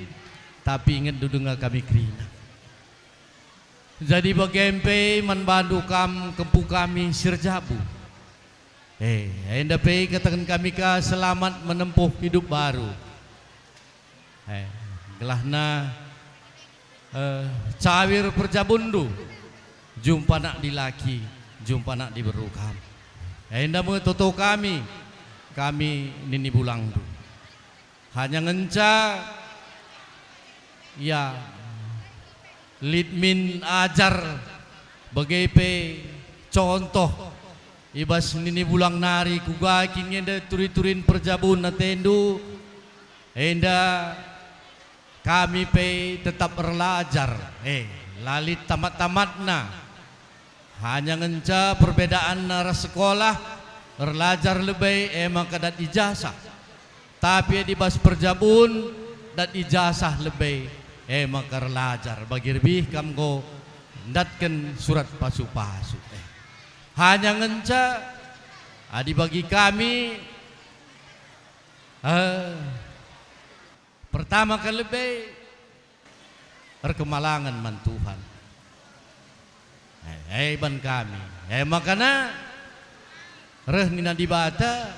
tapi ingetndu denga kami kerina. Jadi bage pe man bandu kam kempu kami si erjabu. Eh, enda pe kataken kami ka selamat menempuh hidup baru. Eh, gelahna, eh, cawir perjabunndu, jumpa anak dilaki, jumpa anak diberu kam. Enda me toto kami, kami nini bulangndu. Hanya ngenca, ya, lit min ajar, bage pe contoh, I bas nini bulang nari kuga kin enda turi-turin perjabun atendu, enda kami pe tetap erlajar, eh, la lit tamat-tamatna. Hanya ngenca perbedaanna ras sekolah, erlajar lebe e maka dat ijasah. Tapi adi bas perjabun, dat ijasah lebe e maka erlajar, bagi rebih kam enggo ndatken surat pasu-pasu. Eh. Hanya ngenca adi bagi kami, eh, pertama kal lebe erkemalangen man Tuhan. Eh, eh, ban kami. Eh, makana reh nina Dibata,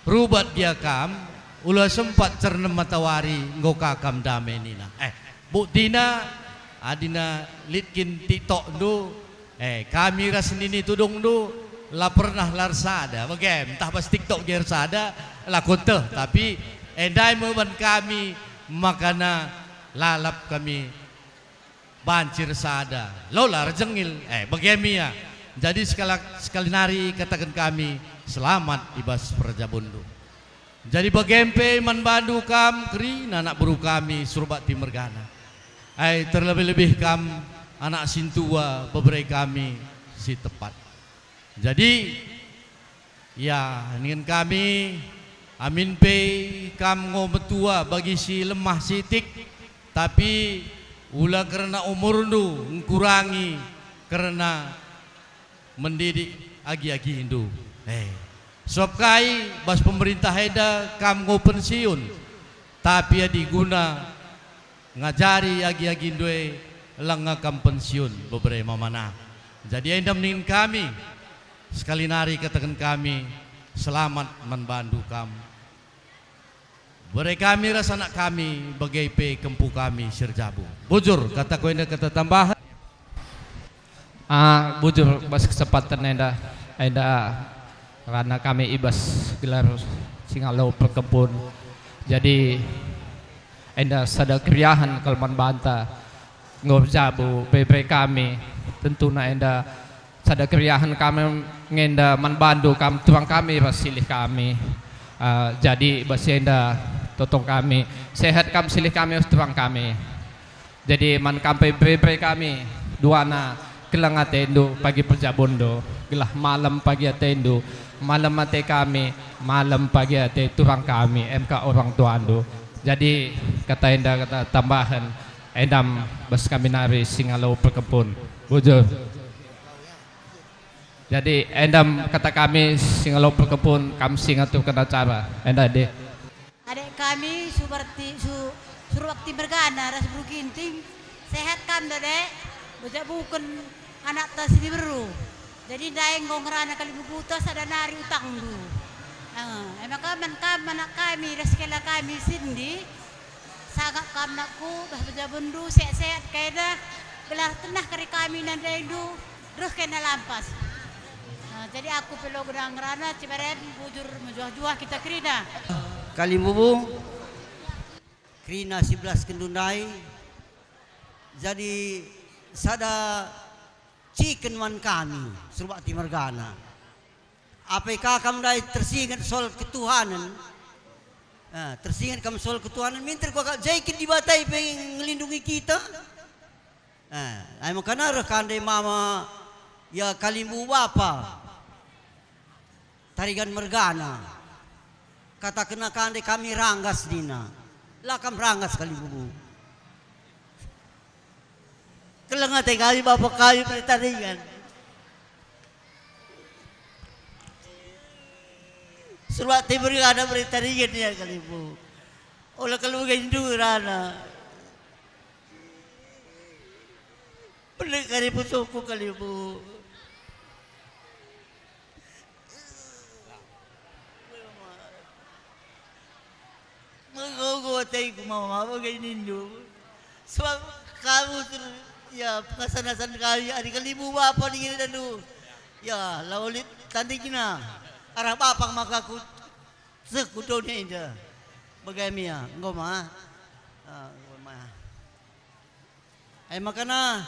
"Rubat gia kam, ula sempat cernem matawari, enggo ka kam dame," nina. Eh, buktina, adina lit kin TikTokndu, eh, kami ras nini tudungndu, la pernah la ersada. Bage, ntah bas TikTok gia ersada, la kueteh, tapi, eh, ndai me ban kami, makana lalap kami banci ersada, lola erjengil, eh, bage me ia. Jadi sekala-, sekali nari kataken kami, selamat i bas perjabunndu. Jadi bage pe man bandu kam kerina anak beru kami Surbakti mergana. Ai terlebih-lebih kam anak sintua bebere kami si tepat. Jadi, ya, ningen kami, amin pe kam enggo metua bagi si lemah sitik, tapi ula kerna umurndu ngkurangi kerna mendidik agi-agindu. Eh, sabap kai bas pemerintah enda kam enggo pensiun, tapi adi guna ngajari agi-agindu e langa kam pensiun bebere mamana. Jadi enda ningen kami, sekali nari kataken kami, selamat man bandu kam. Bere kami ras anak kami, bage pe kempu kami si erjabu. Bujur, kataku enda kata tambahen. Ah, bujur bas kesempatan enda, enda rana kami i bas gelar Singalo Perkempun. Jadi, enda sada keriahen kal man banta enggo erjabu bere-bere kami. Tentuna enda sada keriahen kami ngenda man bandu kam turang kami ras silih kami. Ah, jadi bas enda totong kami, sehat kam silih kami ras turang kami. Jadi man kam pe bere-bere kami, duana, keleng atendu pagi perjabunndu, gelah malem pagi atendu, malem ate kami, malem pagi ate turang kami, em ka orang tuandu. Jadi kata enda kata tambahen, endam bas kami nari Singalo Perkempun. Bujur. Jadi endam kata kami Singalo Perkempun, kam si ngaturken acara. Enda deh. Adek kami, Subarti, Su-, Surbakti mergana ras Beru Ginting, sehat kam, Dek? Bejabuken anakta si diberu. Jadi ndai enggo ngerana kalimbubuta sada nari utangndu. Eh, e maka man kam anak kami ras kela kami sendi, sangap kam nakku, bah bejabunndu, sehat-sehat kai dah, gelah tenah kari kami nandaindu, reh kena lampas. Nah, jadi aku pe lo gedang ngerana, Cibaren bujur mejuah-juah kita kerina. Kalimbubu, kerina si belas kendu ndai, jadi sada ciken man kami, Surbakti mergana. Apai ka kam ndai tersinget soal ketuhanen? Ah, tersinget kam soal ketuhanen, minter kuakap jaiken Dibata pe ngelindungi kita? Eh, ai maka nareh kande mama, ya, kalimbubu bapa, Tarigan mergana. Katakenna kande kami ranggas nina. La kam ranggas kalimbubu. Keleng ate kami bapa kami bere Tarigan. Surbakti mergana bere Tarigan ia kalimbubu. Ola kalu gaindu rana. Pelek kari pusuhku kalimbubu. Megogo ateku mama bage nindu. Sebab kamu ter-, ya, pengasan-asan kami ari kalimbubu bapa ningin dandu. Ya, la lit tandingna. Arah bapa maka ku seh ku doni enda. Bage me ia, enggo ma. Ah, enggo ma. Ai makana,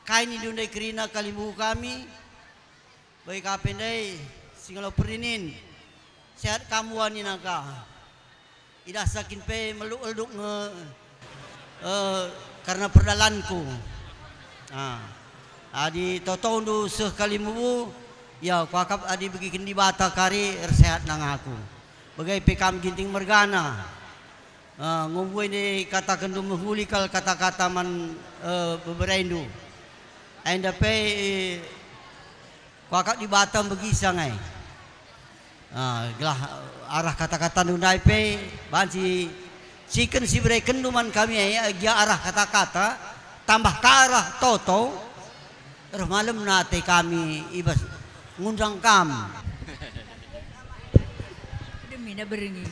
kai nindu ndai kerina kalimbubu kami, Bage ka pe ndai, si ngalo perinin, sehat kam wani naka. Idahsa kin pe meluk-eluk nge, eh, karena perdalanku. Ah, adi totondu seh kalimubu, ya, kuakap adi begiken Dibata kari ersehat nang aku. Bage pe kam Ginting mergana. Ah, nggo mbue ndai katakenndu mehuli kal kata-kata man, eh, beberendu. Enda pe, eh, kuakap Dibata mbegi sa ngai. Ah, gelah arah kata-katandu ndai pe banci ciken si berekenndu man kami e, gia arah kata-kata, tambah ka arah toto, reh malemna ate kami i bas ngundang kam. Demi na berngi.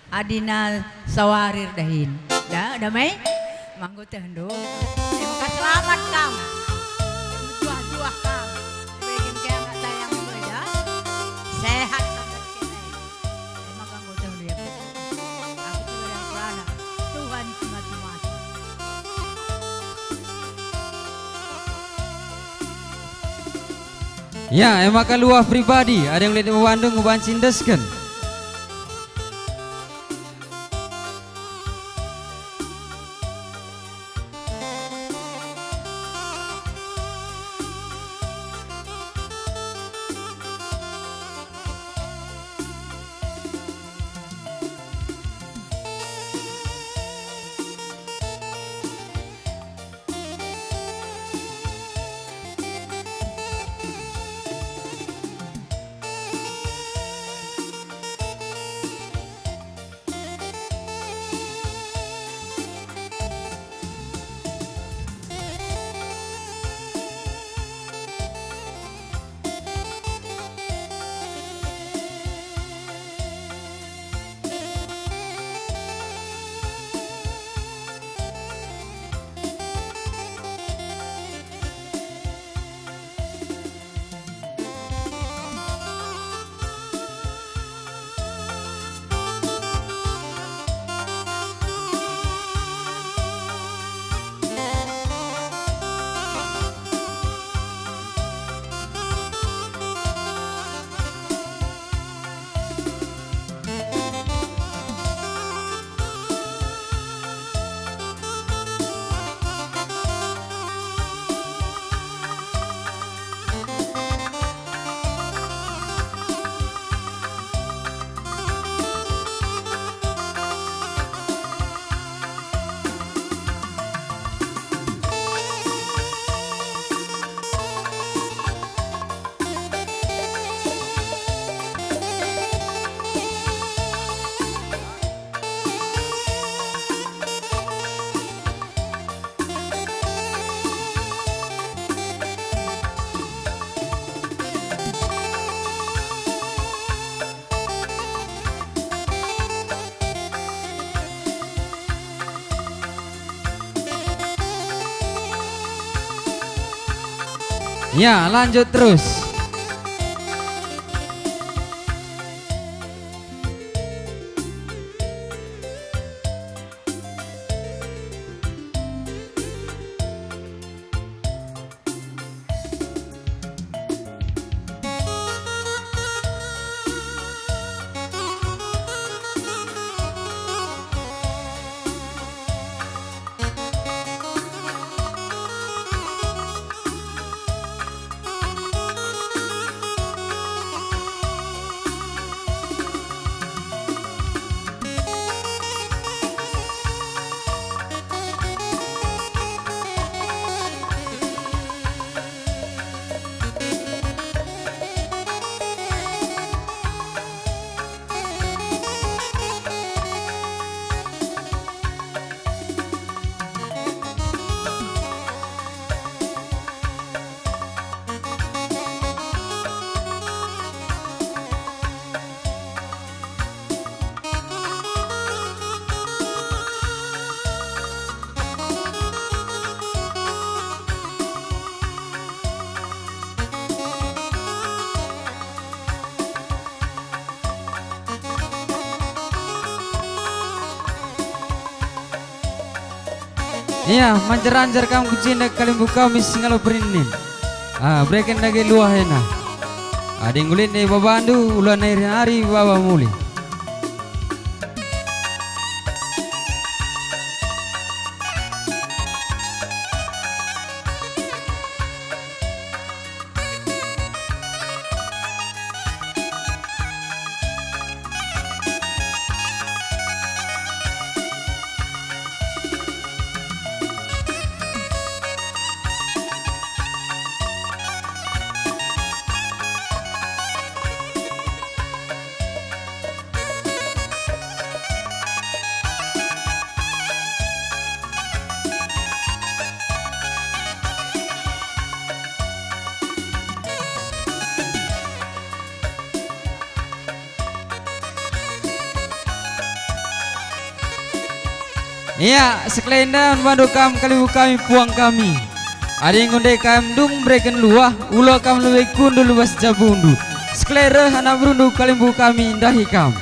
Adina sawari erdahin. Da, damai? Manggo tehndu. Terima kasih, selamat kam. Juah-juah kam. Begen ke anak tayang gue, da. Sehat kam dari kene. Terima kasih, manggo tehndu ya. Aku sudah yang pelana. Tuhan cuma-cuma. Ya, e maka luah pribadi, ada yang lit bandu ngebanci ndesken. Ya, lanjut terus. Ia, manjar-anjar kam ku jenda kalimbubu kami si ngalo perinin. Ah, bereken dage luah ena. Adi nggo lit nari babandu, ula nari-nari baba mulih. Ia, sekalenda man bandu kam kalimbubu kami, puang kami. Adi enggo ndai kam dung mereken luah, ula kam lebe kundul bas jabundu. Sekalai reh anak berundu kalimbubu kami ndahi kam.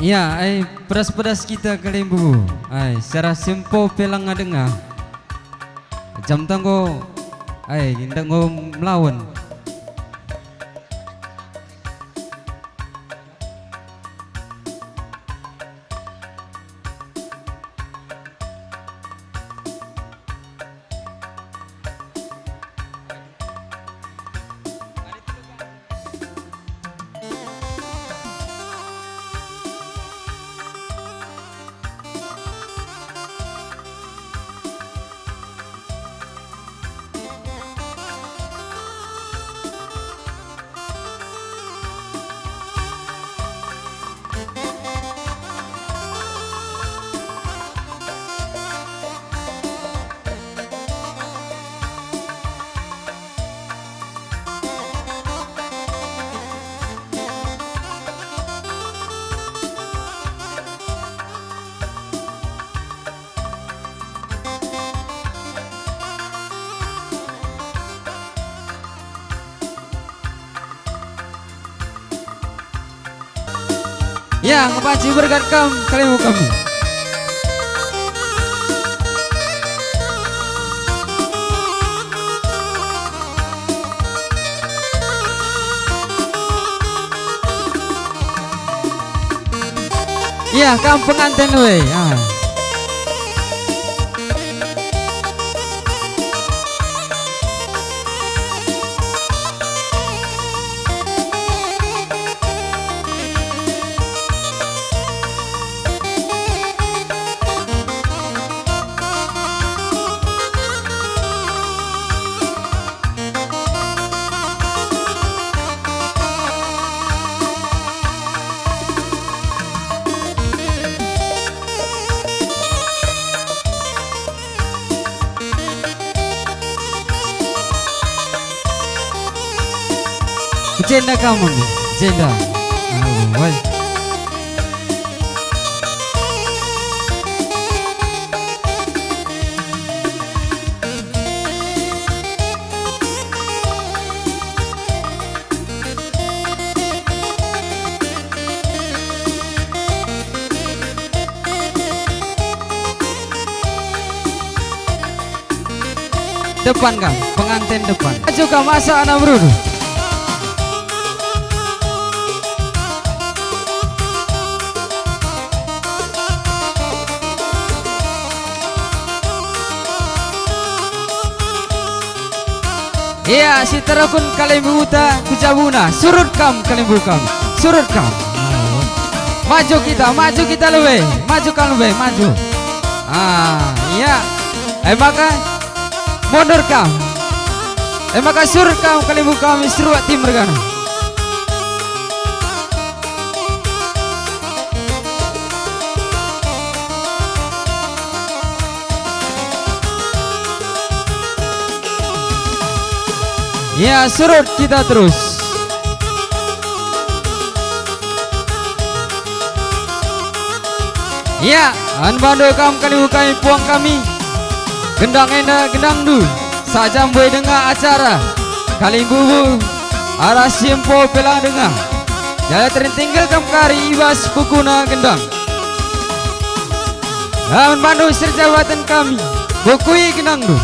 Ia, ai, pedas-pedas kita kalimbubu. Ai, secara sempo pe langa denga. Jam tanggo, ai, ndak enggo melawen. Ya, ngebanci berkat kam kalimbubu kami. Iya, kam penganten we. Ah. Jenda kamu, jenda. Oh, woi. Depan kam, penganten depan. Maju kam, asa anak berudu. Ia, si terukun kalimbubuta ku jabuna, surut kam kalimbubu kam, surut kam. Maju kita, maju kita lebe, maju kam lebe, maju. Ah, ia. E maka, mundur kam. E maka surut kam kalimbubu kami, seruak tim mergana. Ya, surut kita terus. Ya, man bandu kam kalimbubu kami, puang kami. Gendang enda gendangndu, saja mbue denga acara kalimbubu arah si empo pe la denga. Jala terintinggel kam kari i bas bukuna gendang. Ya, man bandu si erjabaten kami, bukui gendangndu.